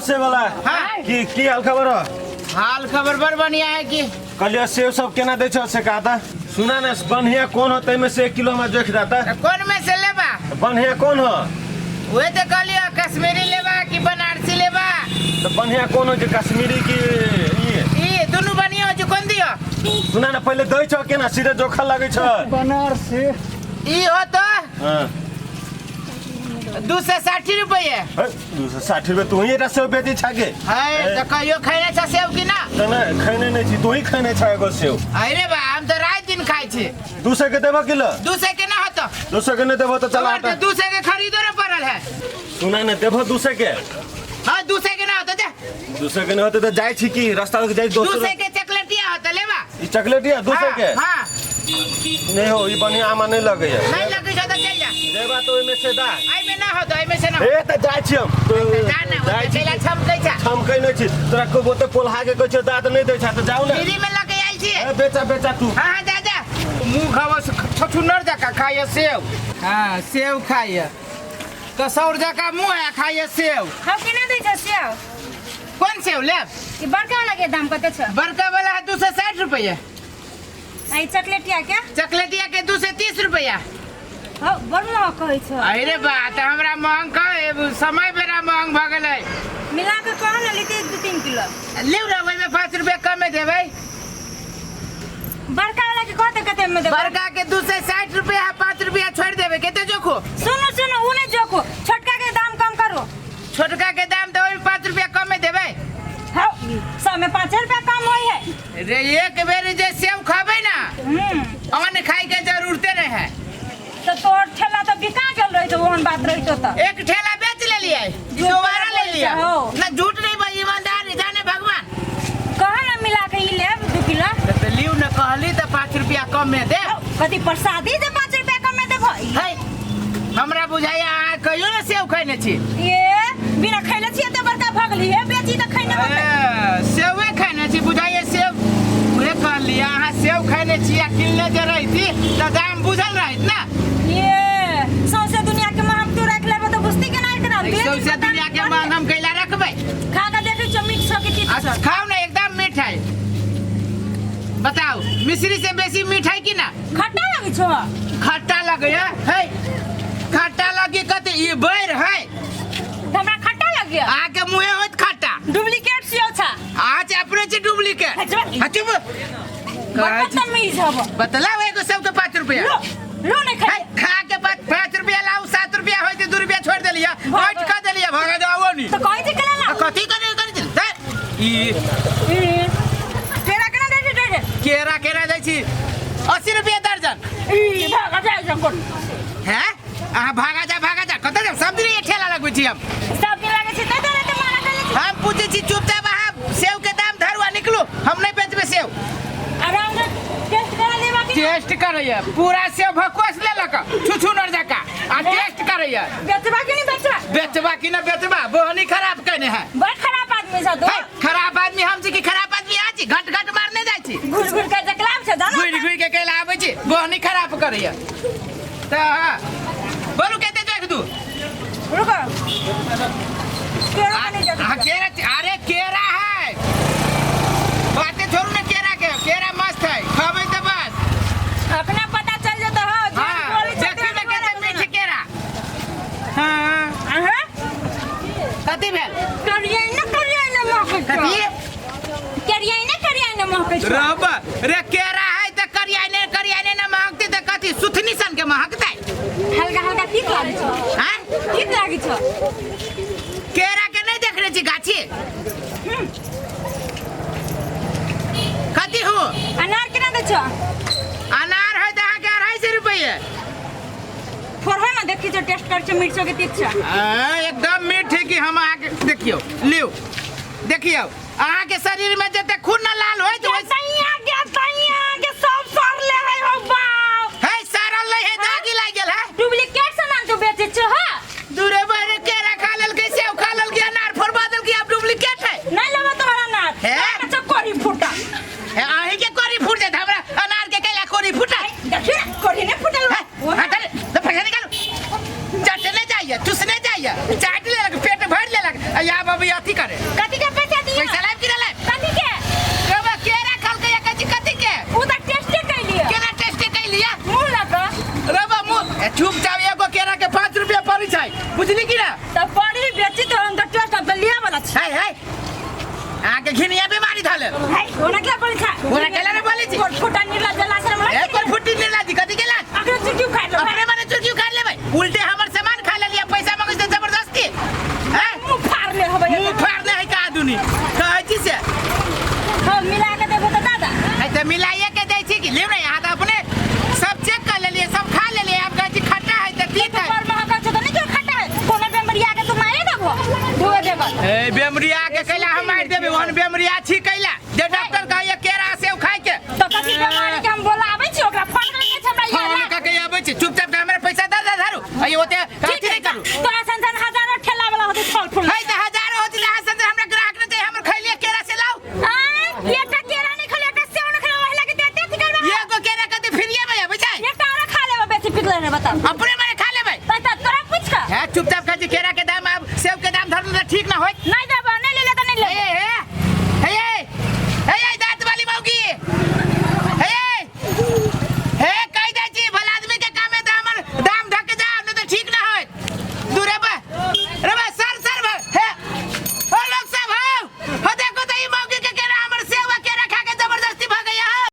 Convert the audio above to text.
से वाला। हाँ। की की हाल खबर हो? हाल खबर बड़ बढ़िया है कि। कहलियो सेब सब केना दै छौ से कहता सुना ने, बढ़िया कोन हो तैमे से 1 किलो हमरा जोखि देता। तो कौन में से लेबा? बढ़िया कोन हो? वही तो कहलियो, कश्मीरी लेबा कि बनारसी लेबा? तो बढ़िया कोन हो जे, कश्मीरी की ई? ई दुनू बढ़िया हो, जो कौन दियो? सुना ने, पहिले दै छौ केना, सीधे जोखा लगै छ। बनारसी। ई हो तो हाँ। 260 रुपये। 260 रुपये? तू ही एकटा सेब बेचै छा के? है तो कहियो खैने छ सेब कि ना? तऽ नहि, खैने नहि छी। तू ही खैने छा एगो सेब। अरे बा, हम तो रात दिन खाइ छी। 200 के देबो किलो? 200 के ना होतो। 200 के नहि देबो तऽ चला। तो 200 के खरीदो रे पड़ल है। सुना ने, देबो 200 के? हाँ, 200 के ना होतो, जा। 200 के नहि होते तऽ जाइ छी की रास्ता तक जाइ 200 दोसर। के चॉकलेटिया होतो, लेबा? ई चॉकलेट या 200 के? हाँ। नहीं हो, ई बढ़िया आमा नहीं लगैया। नहीं लगे छो तो चल जा। देबा तो ओहिमे से दा। आई में ना होतो, आई में से ना। ए तऽ जाइ छी हम तो। जा ना। जाइ छी। चला छमकै छा। छमकै नहि छी। तोरा को बोते पोल्हा के कहै छियौ, दाँत नहि दै छा तऽ जाउ ने। फ्री में लगे आयल छी। ए, बेचा बेचा तू। हाँ हाँ, जा जा। मुँह खावा छछुनर जका खाइए सेब। हाँ, सेब खाइए कसौर जका मुँह है, खाइए सेब। हम केना दै छ सेब? कौन सेब लेब? ई बड़का वाला के दाम कते छ? बड़का वाला है 260 रुपये। आ ई चॉकलेटिया के? चॉकलेटिया के 230 रुपया। हौ, बड़ महग कहै छ। अरे बा, तऽ हमरा महंग कह, समय बेरा महंग भऽ गेलै। मिला के कह ने, लेते 2-3 किलो। लिउ ने, ओहिमे 5 रुपया कमे देबै। बड़का वाला के कहते कते में देबै? बड़का के 260 रुपया, 5 रुपया छोड़ि देबै। कते जोखो? सुनू सुनू, उ नहि जोखो, छोटका के दाम कम करू। छोटका के दाम तऽ ओहिमे 5 रुपया कमे देबै। हौ, सब में 5 रुपया कम होई है। रे, एक बेर जे सेब खबै ना, अन्न खाइ के जरूरते नहीं है। तो तोर ठेला तो बिका गेल रही, तो ओहन बात रही तो एक ठेला बेच लेलियै, झूठ दोबारा ले बोलै लिया। छहो। ना, झूठ नहीं भाई, ईमानदार जाने भगवान। कह ना, मिला के ई लेब 2 किलो। तो लिउ न, कहली तऽ 5 रुपया कम में दे। हौ, कथी प्रसादी जे 5 रुपया कम में देबो? है, हमरा बुझाइया अहाँ कहियो ने सेब खैने छी। ये बिना खैले छियै तऽ बड़का भऽ गेली हे, बेची तऽ खैने होतै। ए, सेबे खैने छी बुझाइया, सेब उहे कहली। अहाँ सेब खैने छी आ किनले जे रहिती तऽ दाम बुझल रहैत ना। ये सौंसे दुनिया के महंग तू राख लेबो तऽ बुझती केना एकरा? सौंसे दुनिया के महंग हम कैला रखबै? खा के देखै छियौ, मीठ छौ कि तीत छौ। खाउ ने, एकदम मीठ है। बताउ, मिश्री से बेसी मीठ है कि ना? खट्टा लगै छौ। खट्टा लगैया है? खट्टा लगी कते, ई बैर है। तऽ हमरा खट्टा लगैया? अहाँके मुँहे होइत खट्टा। डुप्लीकेट सेहो छा। अहाँ छै अपने छै डुप्लीकेट। हे, चुप। हाँ, चुप। बड़ बदतमीज हब। बतलाउ, एगो सबके 5 रुपया। लो लो, नहीं है, खाइ। खा के 5 रुपया लाउ, 7 रुपया होइत, 2 रुपया छोड़ि देलियै, ऐठ कऽ देलियै, भगा जाओ नी। तऽ कहै छै केना लाउ? कथी करे करे दे ई। ई, केरा केना दै छै, दै छै? केरा केरा दै छी 80 रुपया दर्जन। ई भागा जाइ छै कोन। हैं, अहाँ भागा जा, भागा जा, कतऽ जाब? सब दिन ये ठेला लगबै छी हम। सब दिन लागै छै तै दुआरे तऽ मारा कैले छी। हम पूछै छी, चुपचाप अहाँ सेब के दाम धरू आ निकलू, हम नहि बेचबै सेब। आराम से टेस्ट करा लेबा कि टेस्ट करैया, पूरा सेब भकोस लेलक छुछु नर जका आ टेस्ट करैया। बेचबा कि नहीं बेचबा? बेचबा कि न बेचबा, बोहनी खराब केने है। बड़ खराब आदमी छ तू। है, खराब आदमी हम छी कि खराब आदमी अहाँ छी? घट घट मारने जाइ छी। घुर घुर के जकलाब छ जाना। घुरि घुरि के कैला आबै छी, बोहनी खराब करैया तऽ। हाँ, बोलू, कते जोखि दू? रुको, केरा नहीं जकलाब। हाँ, केरा। अरे केरा है, बातें छोड़ू ने केरा के, केरा मस्त है, खबै तऽ बस। अपना पता चल जेतो हो जे। हाँ, बोलै छै। देखियौ ने कते मीठ केरा। हाँ। अहाँ कथी भेल? करियै न, करियै न महकै छौ। कथी? करियै न, करियै न महकै छौ। रब रे, केरा है तऽ करियाने करियाने न महकतै तऽ कथी, सुथनी सन के महकतै? हल्का हल्का तीत लागै छौ। हाँ। तीत लागै छौ। केरा के नहीं देखने छी गाछी? कथी हो? अनार केना दै छौ? अनार है तऽ अहाँके 250 रुपये। फोड़हो ना, देखी छौ, टेस्ट कर छौ, मीठ छौ कि तीत छौ। आ, एकदम मीठ है कि। हम अहाँके देखियौ, लियौ, देखियौ, अहाँके शरीर में जते खून न लाल होइत गे सैया, गे सैया, गे सब सड़ले है हो बाप। है, सड़ल नहीं है, दागी लागि गेल है। डुप्लीकेट सामान तू बेचै छौ हा? दूरे बहरे, केरा खा लेलकै, सेब खा लेलकै, अनार फोड़बा देलकै, आब डुप्लीकेट है। नहीं लेबो तोहर अनार। हे? अच्छा, कोरी फूटा। हे, अहीं के कोरी फूट जात, हमरा अनार के कैला कोरी फूटा? देखिए, कोरी नहीं फूटल। है, हटल, तो पैसा निकालू। चटने जाइए, चूसने जाइए, चाट लेलक, पेट भर लेलक, आ आब अभी अथी। कथी करे? कथी के पैसा दियो? पैसा लाइब कि ना लाइब? कथी के? रबा केरा खलकै या कथी कथी के? उ त टेस्टे कैलिए। केना टेस्ट कैलिया? मुंह लग रबा मुंह ए, चुपचाप एगो केरा के 5 रुपया पड़ी छै, बुझली कि ना? त पड़ी बेची तो हम त टेस्ट अब लिया वाला छी। हाय हाय, अहाँके घिनिया बीमारी धऽ लेल। हाय, ओना के बोली छा? ओना केला ने बोलै छी? कोट फुटा निर्ला जला शरम ए कोन फुट्टी निर्ला जी कथी केला? अकरे चुकी उखाड़ लेबै। अपने माने चुकी उखाड़ लेबै, उल्टे हमर सामान खा लेलियै, पैसा मांगै छै जबरदस्ती। हैं? मुंह फाड़ ले हबै। मुंह फाड़ ले है का आदमी कहै छी से। हां, मिला के देबो त दादा। है त मिलाइए के दै छी कि लेब ने? यहाँ त अपने सब चेक कर लेलियै, सब खा लेलियै, आब कहै छी खट्टा है त तीत है। पर महका छ त नहीं क्यों खट्टा है? कोनो बेमरिया के तू मारे देबो धोए देबो। ए बेमरिया के कैला हम मारि देबै, ओहन बेमरिया छी कैला जे डॉक्टर कहैया केरा सेब खाइ के। त कथी बेमारी के हम बोलाबै छी ओकरा, फोन करके छै हमरा फोन याद। कऽ के आबै छी, चुपचाप के हमरा पैसा दे दे धरू। अइ ओते ठीक अथी है, नहि करू। तोरा सन सन हजारों ठेला वाला होतै फल फूल। है त हजारो होतै, अहाँ सन हमरा ग्राहक नहि चाही, हमर खैलिए केरा से लाउ। आ एकटा केरा नहि खले, एकटा सेब नहि खले, ओहि लागे देते अथी करबा। एगो केरा कते फ्रीए में आबै छै? एकटा आरो खा लेबै, बेसी पिघले नहि बताउ। अपने मारे खा लेबै। त तोरा पूछ कऽ। है चुपचाप खाइ छी केरा